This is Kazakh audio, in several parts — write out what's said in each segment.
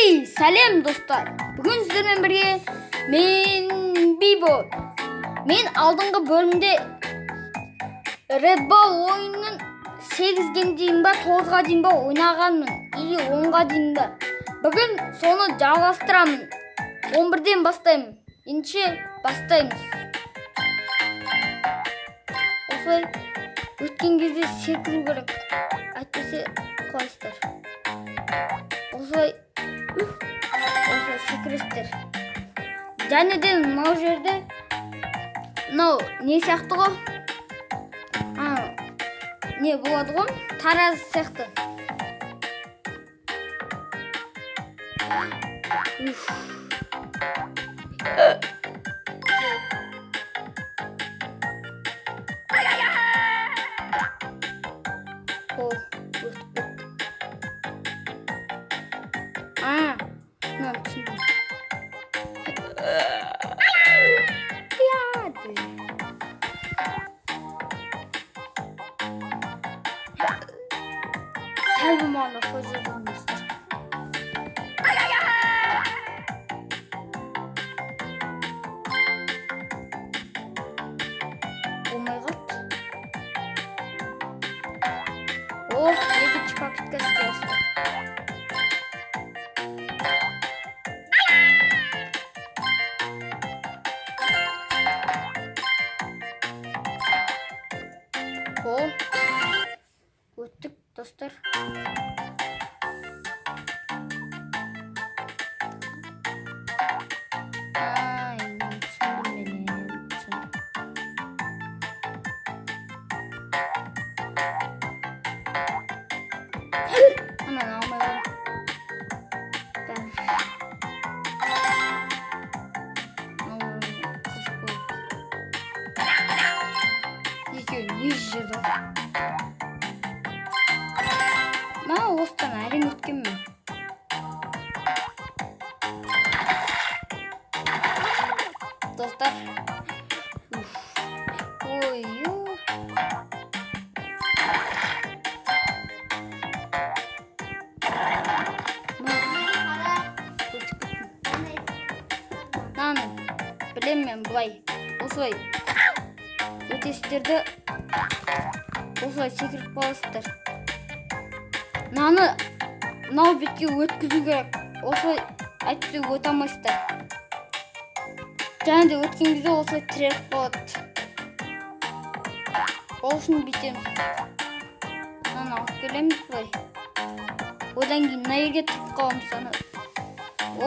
Эй, сәлем, достар! Бүгін сіздермен бірге мен, Бибо. Мен алдыңғы бөлімде Red Ball ойынын 8-ге дейін ба, 9-ға дейін ба ойнағанмын, или 10-ға дейін ба. Бүгін соны жалғастырамын. 11-ден бастаймын. Ендеше бастаймыз. Осылай өткен кезде секіру керек. Әйтпесе құлайсыздар. Осылай осылай секіресіздер. Және де мынау жерде мынау не сияқты ғой? Не болады ғой? Таразы сияқты. Уф. О, өтіп кетті. А, мынаны түсіндім. Яды. Сәл болмағанда қой жерден, достар. Болмай қалды. О, екінші попытка іске асты. О, өттік, достар. Ай, мен түсіндім, мен енді түсіндім. Ананы алмай қойдым. Так. Мынау қызық болды. Екеуі не жерде ғой. Мына осыдан әрең өткенмін. Достар. Уф. Ой, ё. Өтіп кеттім. Мынаны білемін мен, былай. Осылай өтесіздер де, осылай секіріп қаласыздар. Мынаны мынау бетке өткізу керек. Осылай, әйтпесе өте алмайсыздар. Және де өткен кезде осылай тіреліп қалады. Ол үшін бүйтеміз. Мынаны алып келеміз былай. Одан кейін мына жерге тұрып қаламыз ана. О,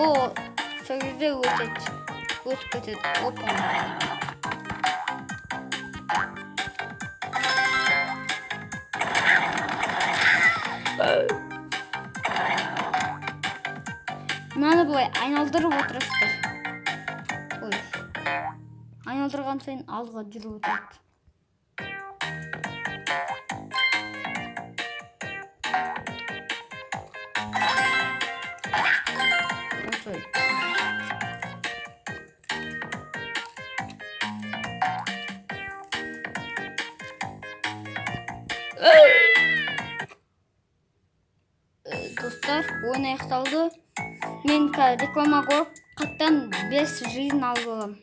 сол кезде өтеді. Өтіп кетеді. Опа. Мынаны былай айналдырып отырасыздар. Ой. Айналдырған сайын алдыға жүріп отырады. Осылай. Достар, ойын аяқталды. Мен қазір реклама көріп, қаттан 5 жизнь алып аламын.